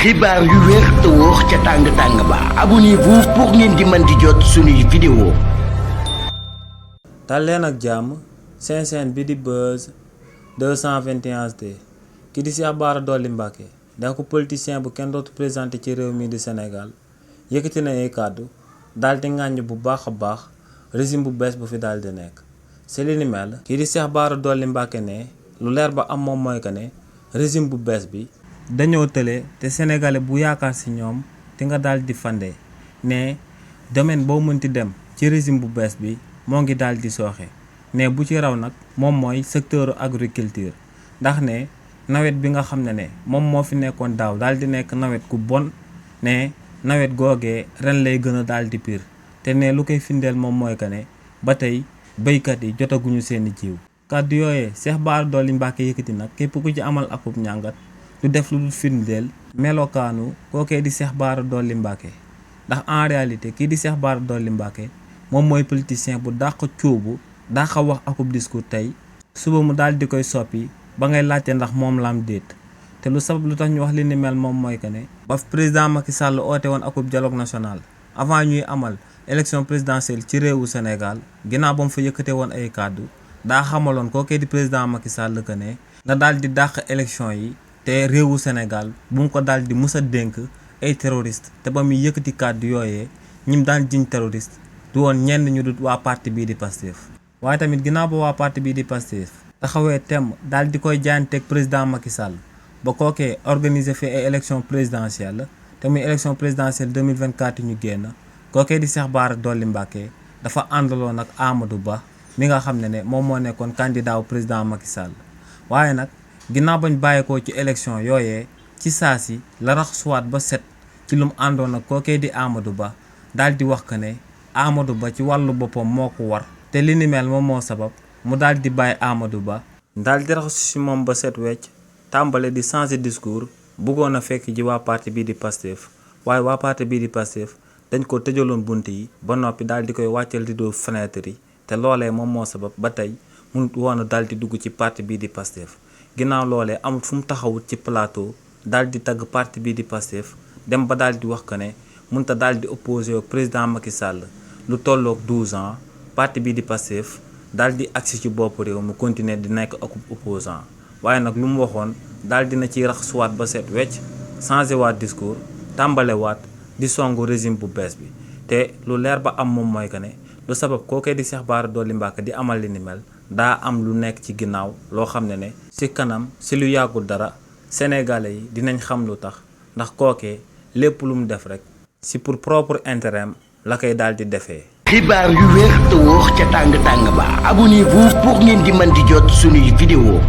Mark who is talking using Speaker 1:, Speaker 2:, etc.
Speaker 1: xibaar yu wér te wóor ca tàng-tàng ba abonnez-vous pour ngeen di mën di jot suñuy vidéo.
Speaker 2: dal leen ak jàmm seen chaîne bi di Buzz 221HD ki di Cheikh Bara Dolly Mbacké da ko politicien bu kenn dootu présenté ci réew mi di Sénégal yëkkati na ay kàddu daal di ŋàññ bu baax a baax régime bu bees bu fi daal di nekk si li ni mel kii di Cheikh Bara Dolly Mbacké ne lu leer ba am moom mooy que ne régime bu bees bi dañoo tële te sénégalais bu yaakaar ci ñoom te nga daal di fande ne domaine boo mënti dem ci régime bu bees bi moo ngi daal di sooxe ne bu ci raw nag moom mooy secteur agriculture ndax ne nawet bi nga xam ne moom moo fi nekkoon daaw daal di nekk nawet ku bon ne nawet googee ren lay gën a daal di pire te ne lu koy findeel moom mooy que ne ba tey béykat yi jotaguñu seeni jiw kàddu yooyee Cheikh Bara Dolly Mbacké yëkkati nag képp ku ci amal akub ñàngat du def lu dul firndeel melokaanu kookee di Cheikh Bara Dolly Mbacké ndax en réalité kii di Cheikh Bara Dolly Mbacké moom mooy politicien bu dàq cuubu dàq wax akub discours tey suba mu daal di koy soppi ba ngay laajte ndax moom lam déet te lu sabab lu tax ñu wax li ni mel moom mooy que ne ba président Macky Sall oote woon akub dialogue national avant ñuy amal élection présidentielle ci réewu Sénégal ginnaaw ba mu fa yëkkate woon ay kàddu daa xamaloon kookee di président Macky Sall que ne na daal di dàq élection yi te réewu Sénégal bu mu ko daal di mus a dénk ay terroriste te ba muy yëkkati kàddu yooyee ñim daan jiñ terroriste du woon ñenn ñu dut waa parti bii di Pastef waaye tamit ginnaaw ba waa parti bii di Pastef taxawee temm daal di koy jaayanteeg président Macky Sall ba kookee organiser fi ay élection présidentielle te muy élection présidentielle 2024 ñu génn kookee di Cheikh Bara Dolly Mbacké dafa àndaloon ak Amadou Ba mi nga xam ne moom moo nekkoon candidat wu président Macky Sall waaye nag ginnaaw bañ bàyyeekoo ci élection yooyee ci saa si la rax suwaat ba set ci lu mu àndoon ak kookee di Amadou Ba daal di wax que ne Amadou Ba ci wàllu boppam moo ko war te li ni mel moom moo sabab mu daal di bàyyi Amadou Ba daal di raxasu si moom ba set wecc tàmbale di changer discours bëggoon a fekk ji waa parti bii di Pastef waaye waa parti bii di Pastef dañ ko tëjaloon bunt yi ba noppi daal di koy wàccal rideau fenêtre yi te loolee moom moo sabab ba tey mënut woon a daal di dugg ci parti bii di Pastef ginnaaw loolee amul fu mu taxawut ci plateau daal di tagg parti bii di Pastef dem ba daal di wax que ne mënut a daal di opposé ak président Macky Sall lu tolloog 12 ans parti bii di Pastef daal di agsi ci bopp réew mu continuer di nekk ak opposant waaye nag lu mu waxoon daal dina ci rax suwaat ba set wecc changé waat discours tàmbale waat di songu régime bu bees bi te lu leer ba am moom mooy que ne lu sabab kookee di Cheikh Bara Dolly Mbacké di amal li ni mel daa am lu nekk ci ginnaaw loo xam ne ci kanam ci lu yàggul dara sénégalais yi dinañ xam lu tax ndax kookee lépp lu mu def rek ci pour propre intérêt la koy daal di defee.
Speaker 1: xibaar yu wér te wóor ca tàng-tàng ba abonnez-vous pour ngeen di mën di jot suñuy vidéo.